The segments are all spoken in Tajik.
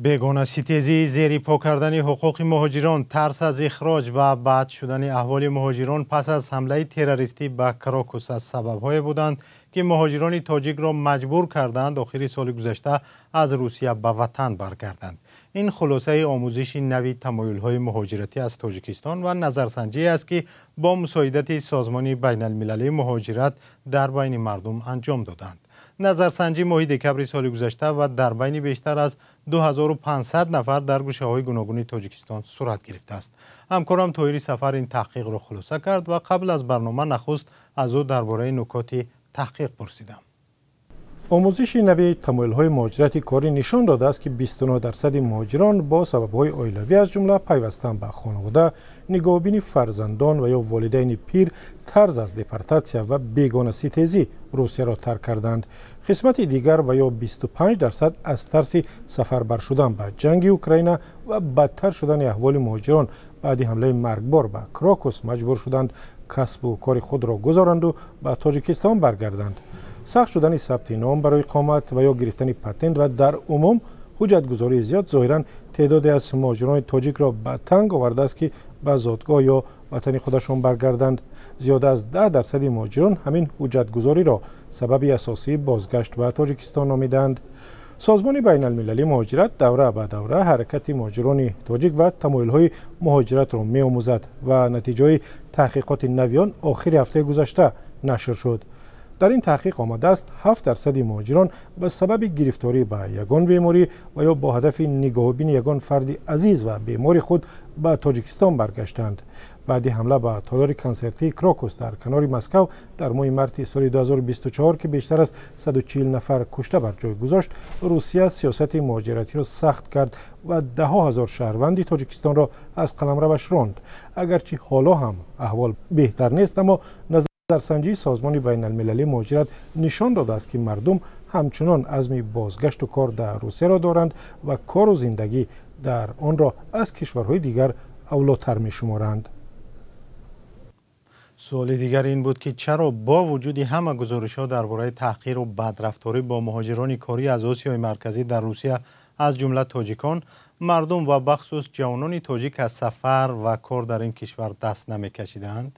Бегонаситезӣ, зери по кардани ҳуқуқи муҳоҷирон, тарс аз ихроҷ ва бад шудани аҳволи муҳоҷирон пас аз ҳамлаи террористӣ ба Крокус аз сабабҳое буданд, ки муҳоҷирони тоҷикро маҷбур карданд охири соли гузашта аз Русия ба ватан баргарданд. Ин хулосаи омӯзиши нави тамоюлҳои муҳоҷиратӣ аз Тоҷикистон ва назарсанҷие аст, ки бо мусоидати Созмони байналмилалии муҳоҷират дар байни мардум анҷом доданд. Назарсанҷӣ моҳи декабри соли гузашта ва дар байни бештар аз 2500 нафар дар гӯшаҳои гуногуни Тоҷикистон сурат гирифтааст. Ҳамкорам Тоҳири Сафар ин таҳқиқро хулоса кард ва қабл аз барнома нахуст аз ӯ дар бораи нукоти таҳқиқ пурсидам. Омӯзиши нави тамоюлҳои муҳоҷирати корӣ нишон додааст, ки 29% муҳоҷирон бо сабабҳои оилавӣ, аз ҷумла пайвастан ба хонавода, нигоҳубини фарзандон ва ё волидайни пир, тарз аз депортатсия ва бегонаситезӣ Русияро тарк карданд. Қисмати дигар ва ё 25% аз тарси сафарбар шудан ба ҷанги Украина ва бадтар шудани аҳволи муҳоҷирон баъди ҳамлаи маргбор ба Крокус маҷбур шуданд касбу кори худро гузоранду ба Тоҷикистон баргарданд. Сахт шудани сабти ном барои иқомат ва ё гирифтани патент ва дар умум ҳуҷҷатгузории зиёд зоҳиран теъдоде аз муҳоҷирони тоҷикро ба танг овардааст, ки ба зодгоҳ ё ватани худашон баргарданд. Зиёда аз 10% муҳоҷирон ҳамин ҳуҷҷатгузориро сабаби асосии бозгашт ба Тоҷикистон номидаанд. Созмони байналмилалии муҳоҷират давра ба давра ҳаракати муҳоҷирони тоҷик ва тамоюлҳои муҳоҷиратро меомӯзад ва натиҷаҳои таҳқиқоти нави он охири ҳафтаи гузашта нашр шуд. Дар ин таҳқиқ омадааст, 7% муҳоҷирон ба сабаби гирифторӣ ба ягон беморӣ ва ё бо ҳадафи нигоҳубини ягон фарди азиз ва бемори худ ба Тоҷикистон баргаштанд. Баъди ҳамла ба толори консертии Крокус дар канори Москав дар моҳи марти соли 2024, ки бештар аз 140 нафар кушта бар ҷой гузошт, Русия сиёсати муҳоҷиратиро сахт кард ва даҳҳо ҳазор шаҳрванди Тоҷикистонро аз қаламраваш ронд. Агарчи ҳоло ҳам аҳвол беҳтар нест, аммо назарсанҷии Созмони байналмилалии муҳоҷират нишон додааст, ки мардум ҳамчунон азми бозгашту кор дар Русияро доранд ва кору зиндагӣ дар онро аз кишварҳои дигар авлотар мешуморанд. Суоли дигар ин буд, ки чаро бо вуҷуди ҳама гузоришҳо дар бораи таҳқиру бадрафторӣ бо муҳоҷирони корӣ аз Осиёи Марказӣ дар Русия, аз ҷумла тоҷикон, мардум ва бахусус ҷавонони тоҷик аз сафар ва кор дар ин кишвар даст намекашидаанд?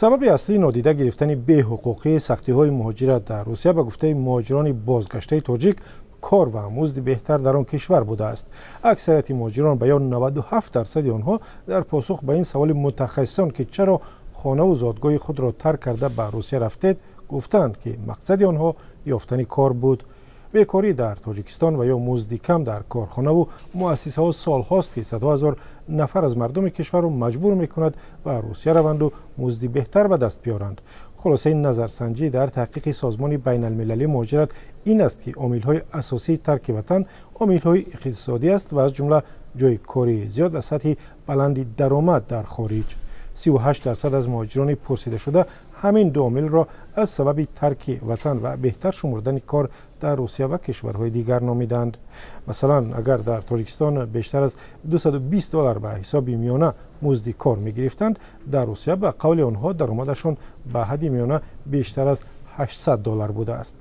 Сабаби аслии нодида гирифтани беҳуқуқии сахтиҳои муҳоҷират дар Русия, ба гуфтаи муҳоҷирони бозгаштаи тоҷик, кор ва музди беҳтар дар он кишвар будааст. Аксарияти муҳоҷирон ба ё 97% онҳо дар посух ба ин саволи мутахассисон, ки чаро хонаву зодгоҳи худро тарк карда ба Русия рафтед, гуфтанд, ки мақсади онҳо ёфтани кор буд. Бекорӣ дар Тоҷикистон ва ё музди кам дар корхонаву муассисаҳо солҳост, ки садҳо ҳазор нафар аз мардуми кишварро маҷбур мекунад ба Русия раванду музди беҳтар ба даст биёранд. Хулосаи назарсанҷӣ дар таҳқиқи Созмони байналмилалии муҳоҷират ин аст, ки омилҳои асосии тарки ватан омилҳои иқтисодӣ аст ва аз ҷумла ҷои кори зиёд ва сатҳи баланди даромад дар хориҷ. 38% аз муҳоҷирони пурсидашуда ҳамин ду омилро аз сабаби тарки ватан ва беҳтар шумурдани кор дар Русия ва кишварҳои дигар номиданд. Масалан, агар дар Тоҷикистон бештар аз 220 доллар ба ҳисоби миёна музди кор мегирифтанд, дар Русия, ба қавли онҳо, даромадашон ба ҳадди миёна бештар аз 800 доллар будааст.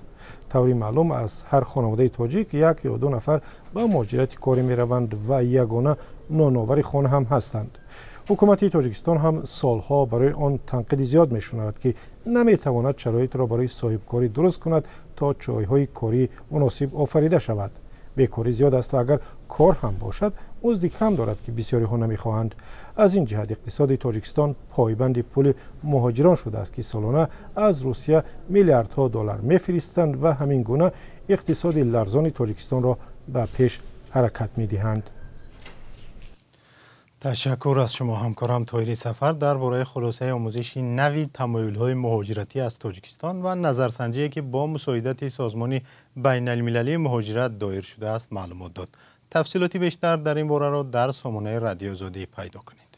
Таври маълум, аз ҳар хонаводаи тоҷик як ё ду нафар ба муҳоҷирати корӣ мераванд ва ягона ноновари хона ҳам ҳастанд. Ҳукумати Тоҷикистон ҳам солҳо барои он танқиди зиёд мешунавад, ки наметавонад шароитро барои соҳибкорӣ дуруст кунад, то ҷойҳои корӣ муносиб офарида шавад. Бекорӣ зиёд аст ва агар кор ҳам бошад, музди кам дорад, ки бисёриҳо намехоҳанд. Аз ин ҷиҳат иқтисоди Тоҷикистон пойбанди пули муҳоҷирон шудааст, ки солона аз Русия миллиардҳо доллар мефиристанд ва ҳамин гуна иқтисоди ларзони Тоҷикистонро ба пеш ҳаракат медиҳанд. Ташаккур аз шумо, ҳамкорам Тоҳири Сафар дар бораи хулосаи омӯзиши нави тамоюлҳои муҳоҷиратӣ аз Тоҷикистон ва назарсанҷие, ки бо мусоидати Созмони байналмилалии муҳоҷират доир шудааст, маълумот дод. Тафсилоти бештар дар ин бораро дар сомонаи Радиои Озодӣ пайдо кунед.